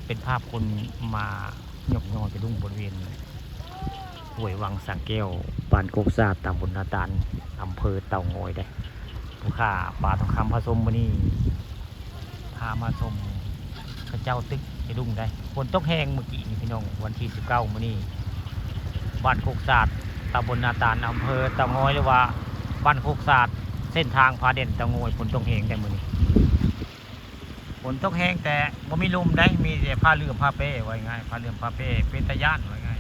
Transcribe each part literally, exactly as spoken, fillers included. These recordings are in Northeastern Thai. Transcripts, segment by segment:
เป็นภาพคนมายกยอเจะดุ้งบริเวณห้วยวังสังแก้ว บ้านโคกสาด ตำบลนาตาล อำเภอเต่างอยเด้อ ผู้ข้า ป๋าทองคำพาชมมื้อนี้ พามาชมเขาเจ้าตึกเจะดุ้งเด้อ ฝนตกแฮงเมื่อกี้นี่พี่น้อง วันที่สิบเก้ามื้อนี้ บ้านโคกสาด ตำบลนาตาล อำเภอเต่างอย หรือว่าบ้านโคกสาด เส้นทางผาแดนเต่างอย ฝนตกแฮงเด้อมื้อนี้ ฝนตกแฮงแต่บ่มีลมเด้ มีแต่ผ้าเหลืองผ้าแป้ ว่าง่าย ผ้าเหลืองผ้าแป้ เป็นตาย้าน ว่าง่าย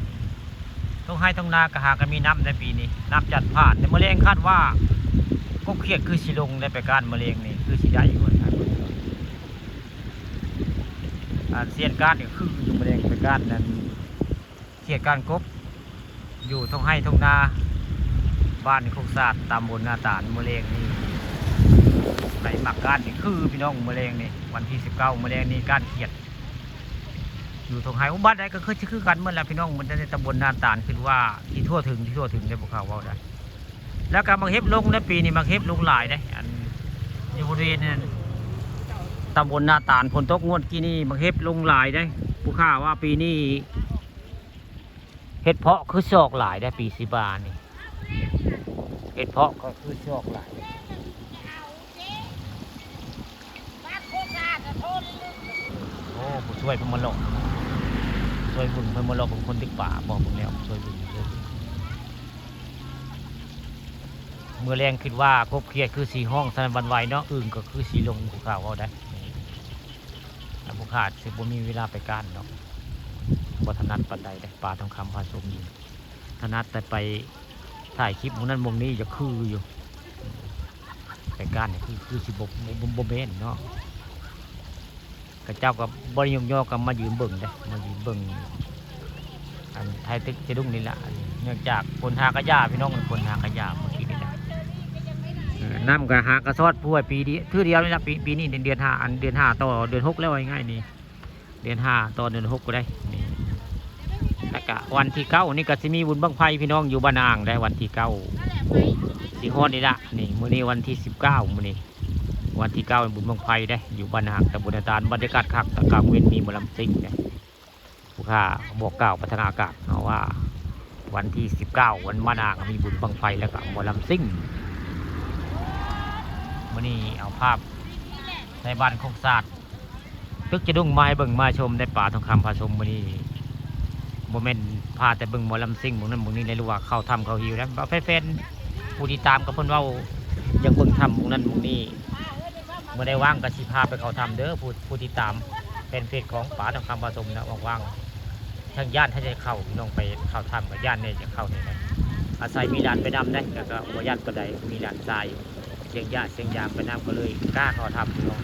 ตรงไฮ่ตรงนาก็หาก็มีน้ำเด้ปีนี้ น้ำจัดผ่าน แต่มื้อแลงคาดว่ากบเขียดคือสิลงเด้ ไปก้านมื้อแลงนี่ คือสิได้อยู่ว่าซั่น อ่า เซียนก้านนี่คืออยู่มื้อแลงไปก้านนั้น เขียดก้านกบ อยู่ตรงไฮ่ตรงนา บ้านโคกสาด ตำบลนาตาล มื้อแลงนี่ ไผมักก้านนี่คือพี่น้อง มื้อแลงนี่ วันที่สิบเก้ามื้อแลงนี่ ก้านเขียด อยู่ตรงไฮ่ โอ้ บ้านใดก็คือ คือกันหมดแหละพี่น้อง มันในตำบลนาตาล คือว่าที่ทั่วถึง ที่ทั่วถึงได้ ผู้ข้าเว้าได้ แล้วก็หมากเห็บลงนะ ปีนี้หมากเห็บลงหลายเด้ อัน อยู่บริเวณนั้น ตำบลนาตาล ฝนตกงวดกี้นี่หมากเห็บลงหลายเด้ ผู้ข้าว่าปีนี้ เห็ดเผาะคือสิออกหลายเด้ ปีสิบานี่ เห็ดเผาะก็คือสิออกหลาย โอ้ ผู้ช่วยเพิ่นมาหลอก ช่วยเบิ่งเพิ่นมาหลอก เป็นคนตึกป่า บอกเบิ่งแล้ว ช่วยเบิ่ง ช่วยเบิ่ง มื้อแลงคิดว่ากบเขียดคือสิฮ้องสนั่นหวั่นไหวเนาะ อึ่งก็คือสิลง ผู้ข้าเว้าได้ นี่ แล้วผู้ข้าสิบ่มีเวลาไปก้านเนาะ บ่ถนัดปานใดเด้ ป๋าทองคำพาชมอยู่ ถนัดแต่ไปถ่ายคลิปหมู่นั้นหมู่นี้ จะคืออยู่ ไปก้านนี่คือ คือสิบ่ บ่ บ่ บ่แม่นเนาะ เขาเจ้าก็บ่ได้ยกยอ ก็มายืนเบิ่งเด้ มายืนเบิ่ง อันไฮ่ตึกเจะดุ้งนี่ล่ะ เนื่องจากฝนหากะหญ้าพี่น้อง ฝนหากะหญ้าเมื่อกี้นี่ล่ะ เออ น้ำก็หากะซอดพวยปีเดียว เทื่อเดียวนี่ล่ะ ปี ปีนี้เดือน เดือนห้า อันเดือนห้าต่อเดือนหกแล้ว ว่าง่ายๆนี่ เดือนห้าต่อเดือนหกก็ได้ นี่ แล้วก็วันที่เก้านี่ก็สิมีบุญบั้งไฟพี่น้อง อยู่บ้านอ่างได้ วันที่เก้า สิฮอดนี่ล่ะ นี่ มื้อนี้วันที่สิบเก้ามื้อนี้ วันที่เก้าบุญบั้งไฟเด้ อยู่บ้านอ่าง ตำบลนาตาล บรรยากาศคัก ตอนกลางเว็นมีหมอลำซิ่งเด้ ผู้ข้าบอกกล่าวไปทางอากาศเนาะว่า วันที่สิบเก้าวันบ้านอ่างมีบุญบั้งไฟ แล้วก็หมอลำซิ่ง มื้อนี้เอาภาพในบ้านโคกสาด ตึกเจะดุ้งมาให้เบิ่งมาชม ได้ป๋าทองคำพาชมมื้อนี้ บ่แม่นพาแต่เบิ่งหมอลำซิ่งหมู่นั้นหมู่นี้ได้ หรือว่าเข้าถ้ำเข้าหิวนะ แฟนๆ ผู้ติดตามก็เพิ่นเว้าอยากเบิ่งถ้ำหมู่นั้นหมู่นี้ เมื่อใดว่างก็สิพาไปเข้าถ้ำเด้อ ผู้ ผู้ติดตามแฟนเพจของป๋าทองคำพาชมนะ ว่างๆ ทั้งย้านถ้าจะเข้า พี่น้องไปเข้าถ้ำก็ย้านแน่จะเข้านี่นะ อาศัยมีหลานไปนำนะ แล้วก็บ่ย้านปานใด มีหลานชายอยู่ เสียงหญ้าเสียงยางไปนำก็เลยกล้าเข้าถ้ำพี่น้อง